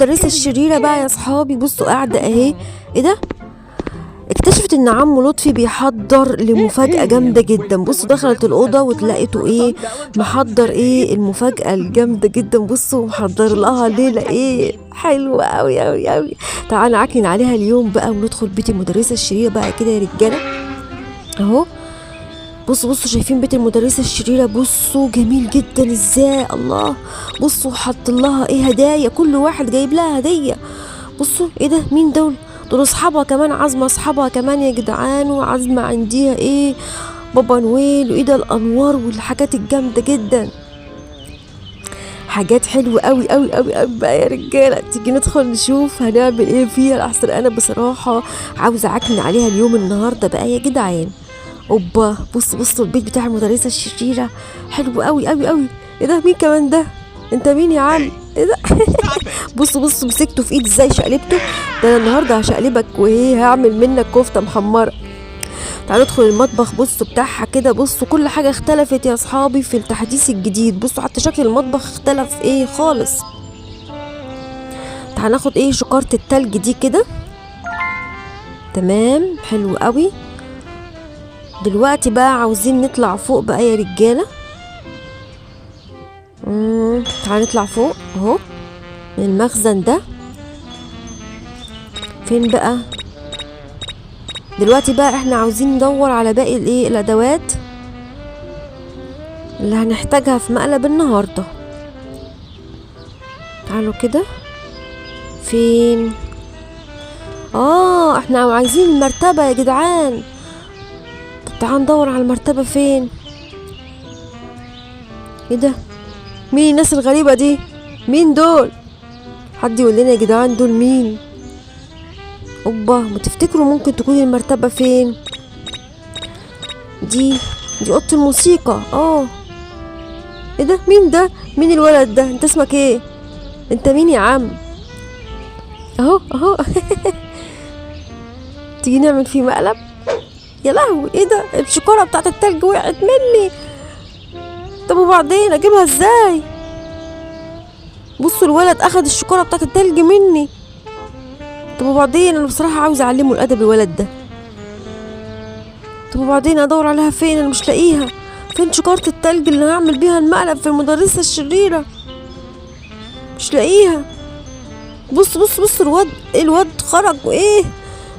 المدرسة الشريرة بقى يا اصحابي. بصوا قاعدة اهي، ايه ده؟ اكتشفت ان عمو لطفي بيحضر لمفاجأة جامدة جدا. بصوا دخلت الأوضة وتلاقيته ايه محضر ايه المفاجأة الجامدة جدا. بصوا محضر لها ليلة ايه حلوة قوي قوي قوي. تعالى نعكن عليها اليوم بقى وندخل بيت المدرسة الشريرة بقى كده يا رجالة اهو. بصوا بصوا شايفين بيت المدرسة الشريرة؟ بصوا جميل جدا ازاي، الله. بصوا حط لها ايه هدايا، كل واحد جايب لها هدية. بصوا ايه ده، مين دول؟ دول اصحابها كمان، عازمة اصحابها كمان يا جدعان، وعازمة عنديها ايه بابا نويل، وايه ده الانوار والحاجات الجامدة جدا، حاجات حلوة قوي قوي قوي قوي بقى يا رجالة. تيجي ندخل نشوف هنعمل ايه فيها، احسن انا بصراحة عاوزة اعكن عليها اليوم النهاردة بقى يا جدعان. اوبا بصوا بصوا البيت بتاع المدرسة الشريرة حلو قوي قوي قوي. ايه ده، مين كمان ده؟ انت مين يا عم؟ ايه ده؟ بصوا بصوا مسكته في ايدي ازاي، شقلبته. ده انا النهارده هشقلبك وايه هعمل منك كفته محمرة. تعالوا ندخل المطبخ. بصوا بتاعها كده، بصوا كل حاجة اختلفت يا اصحابي في التحديث الجديد. بصوا حتى شكل المطبخ اختلف ايه خالص. تعالوا ناخد ايه شكاره التلج دي كده، تمام حلو قوي. دلوقتي بقى عاوزين نطلع فوق بقى يا رجاله. تعالوا نطلع فوق اهو من المخزن ده. فين بقى دلوقتي بقى؟ احنا عاوزين ندور على باقي الايه الادوات اللي هنحتاجها في مقلب النهارده. تعالوا كده، فين؟ احنا عايزين المرتبة يا جدعان. طب تعالوا ندور على المرتبة فين. ايه ده؟ مين الناس الغريبة دي؟ مين دول؟ حد يقول لنا يا جدعان دول مين؟ اوبا، ما تفتكروا ممكن تكون المرتبة فين؟ دي اوضة الموسيقى. ايه ده؟ مين ده؟ مين الولد ده؟ انت اسمك ايه؟ انت مين يا عم؟ اهو اهو. تيجي نعمل فيه مقلب؟ يا لهوي، ايه ده؟ الشكارة بتاعت التلج وقعت مني. طب وبعدين اجيبها ازاي؟ بصوا الولد اخد الشكارة بتاعت التلج مني. طب وبعدين انا بصراحة عاوزة اعلمه الادب الولد ده. طب وبعدين ادور عليها فين؟ انا مش لاقيها. فين شكارة التلج اللي هعمل بيها المقلب في المدرسة الشريرة؟ مش لاقيها. بص بص بص الواد، الواد خرج وايه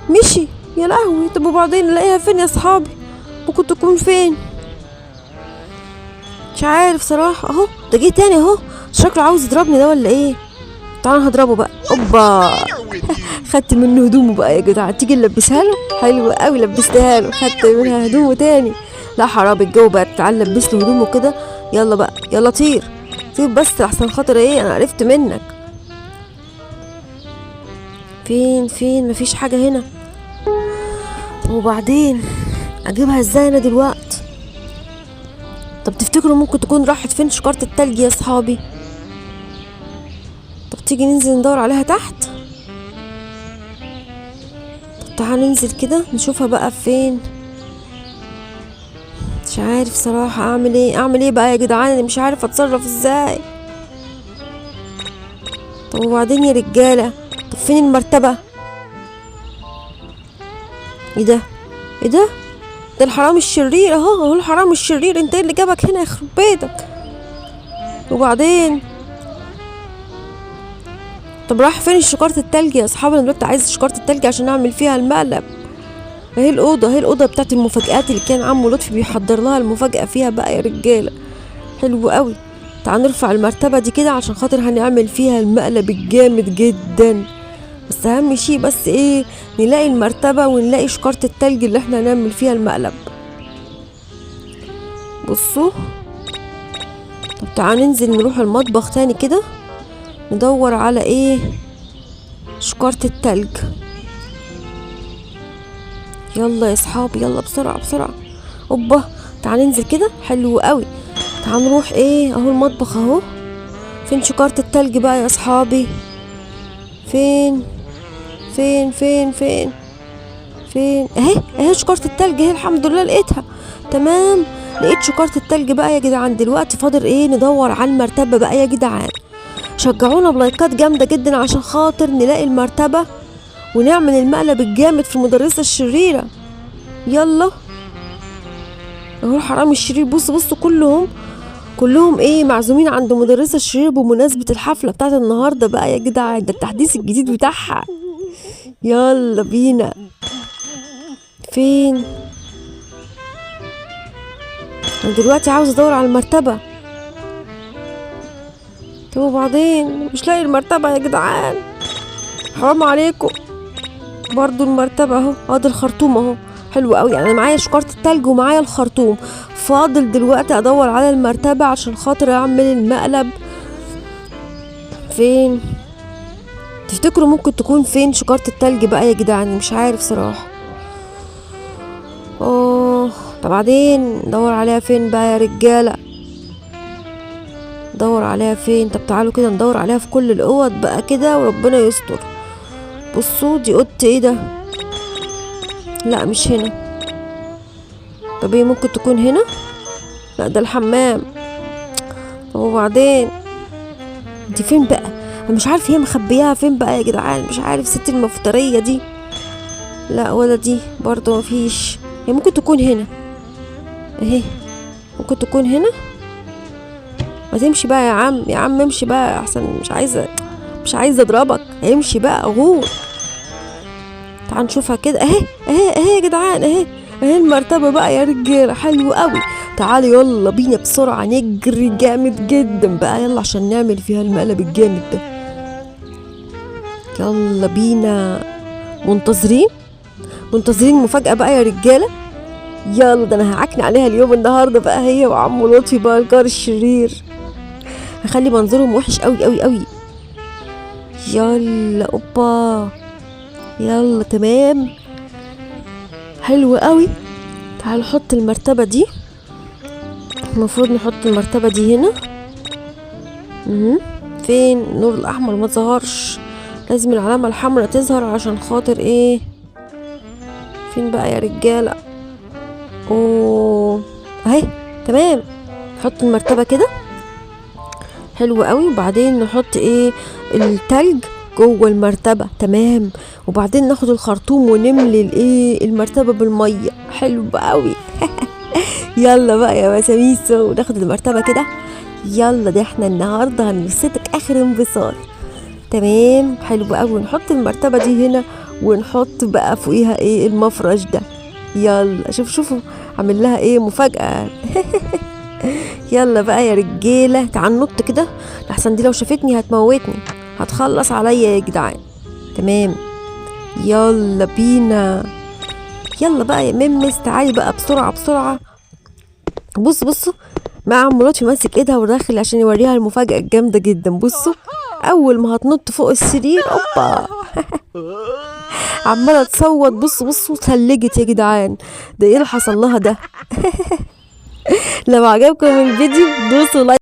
مشي. يا لهوي، طب وبعدين الاقيها فين يا اصحابي؟ ممكن تكون فين؟ مش عارف صراحة. اهو ده جه تاني اهو، شكله عاوز يضربني ده ولا ايه؟ تعالوا هضربه بقى. اوبا، خدت منه هدومه بقى يا جدعان. تيجي نلبسها له؟ حلو قوي، لبستها له، خدت منها هدومه تاني. لا حرام الجو بقى، تعال لبس له هدومه كده. يلا بقى، يلا طير طير بس احسن خاطر ايه، انا عرفت منك. فين فين؟ مفيش حاجة هنا. وبعدين اجيبها ازاي انا دلوقتي؟ طب تفتكروا ممكن تكون راحت فين شكارة التلج يا صحابي؟ طب تيجي ننزل ندور عليها تحت؟ طب تعال ننزل كده نشوفها بقى فين. مش عارف صراحة اعمل ايه، اعمل ايه بقى يا جدعان؟ انا مش عارف اتصرف ازاي. طب وبعدين يا رجالة، طب فين المرتبة؟ ايه ده؟ ايه ده؟ ده الحرامي الشرير اهو، اهو الحرامي الشرير. انت ايه اللي جابك هنا يخرب بيتك؟ وبعدين طب راح فين شكارة التلج يا اصحابي؟ انا دلوقتي عايز شكارة التلج عشان اعمل فيها المقلب. اهي الاوضة، اهي الاوضة بتاعت المفاجآت اللي كان عمو لطفي بيحضر لها المفاجأة فيها بقى يا رجالة. حلو قوي. تعال نرفع المرتبة دي كده عشان خاطر هنعمل فيها المقلب الجامد جدا. بس اهم شيء بس ايه، نلاقي المرتبة ونلاقي شكارة التلج اللي احنا هنعمل فيها المقلب. بصوا، طب تعال ننزل نروح المطبخ تاني كده ندور على ايه شكارة التلج. يلا يا صحابي، يلا بسرعة بسرعة. اوبا، تعال ننزل كده. حلو قوي. تعال نروح ايه، اهو المطبخ اهو. فين شكارة التلج بقى يا اصحابي؟ فين فين فين فين فين؟ اهي اهي شكارة التلج اهي، الحمد لله لقيتها. تمام، لقيت شكارة التلج بقى يا جدعان. دلوقتي فاضل ايه؟ ندور على المرتبة بقى يا جدعان. شجعونا بلايكات جامدة جدا عشان خاطر نلاقي المرتبة ونعمل المقلب الجامد في المدرسة الشريرة. يلا اهو الحرامي الشرير. بصوا بصوا كلهم ايه معزومين عند مدرسة الشرير بمناسبة الحفلة بتاعت النهاردة بقى يا جدعان، ده التحديث الجديد بتاعها. يلا بينا. فين انا دلوقتي؟ عاوز ادور على المرتبة. طب وبعدين مش لاقي المرتبة يا جدعان، حرام عليكم. برضو المرتبة اهو، ادي الخرطوم اهو، حلو قوي. انا معايا شكارة التلج ومعايا الخرطوم، فاضل دلوقتي ادور على المرتبة عشان خاطر اعمل المقلب. فين تفتكروا ممكن تكون فين شكارة التلج بقى يا جدعان؟ مش عارف صراحة. طب بعدين ندور عليها فين بقى يا رجالة؟ ندور عليها فين؟ طب تعالوا كده ندور عليها في كل الاوض بقى كده وربنا يستر. بصوا دي اوضه ايه ده؟ لا مش هنا. طب ايه ممكن تكون هنا؟ لا ده الحمام. طب وبعدين دي فين بقى؟ انا مش عارف هي مخبياها فين بقى يا جدعان، مش عارف ست المفترية دي. لا ولا دي برضو مفيش. هي ممكن تكون هنا اهي، ممكن تكون هنا. ما تمشي بقى يا عم، يا عم امشي بقى احسن، مش عايزه اضربك، امشي بقى غور. تعال نشوفها كده اهي اهي اهي يا جدعان، اهي اهي المرتبه بقى يا رجاله، حلو قوي. تعالوا يلا بينا بسرعه نجري جامد جدا بقى، يلا عشان نعمل فيها المقلب الجامد ده. يلا بينا، منتظرين مفاجاه بقى يا رجاله. يلا ده انا هعكن عليها اليوم النهارده بقى، هي وعمو لطفي بقى الجار الشرير، هخلي منظرهم وحش قوي قوي قوي. يلا اوبا، يلا تمام، حلو قوي. تعالوا نحط المرتبه دي، المفروض نحط المرتبه دي هنا. فين النور الاحمر؟ ما ظهرش، لازم العلامه الحمراء تظهر عشان خاطر ايه؟ فين بقى يا رجاله؟ اوه اهي تمام. نحط المرتبه كده، حلو قوي. وبعدين نحط ايه؟ التلج جوه المرتبه، تمام. وبعدين ناخد الخرطوم ونملي الايه؟ المرتبه بالميه، حلو قوي. يلا بقى يا بساميسو، وناخد المرتبه كده. يلا ده احنا النهارده هنبسطك اخر انبساط، تمام حلو قوي. ونحط المرتبه دي هنا، ونحط بقى فوقيها ايه؟ المفرش ده. يلا شوف شوفوا عامل لها ايه مفاجأة. يلا بقى يا رجالة، تعال نط كده لحسن دي لو شافتني هتموتني، هتخلص عليا يا جدعان. تمام يلا بينا. يلا بقى يا ممس، تعالي بقى بسرعة بسرعة. بص بصوا مع عم لطفي ماسك ايدها وداخل عشان يوريها المفاجأة الجامدة جدا. بصوا اول ما هتنط فوق السرير اوبا عمالة تصوت. بصوا بصوا اتهلجت يا جدعان، ده ايه اللي حصل لها ده؟ لو عجبكم الفيديو دوسوا like.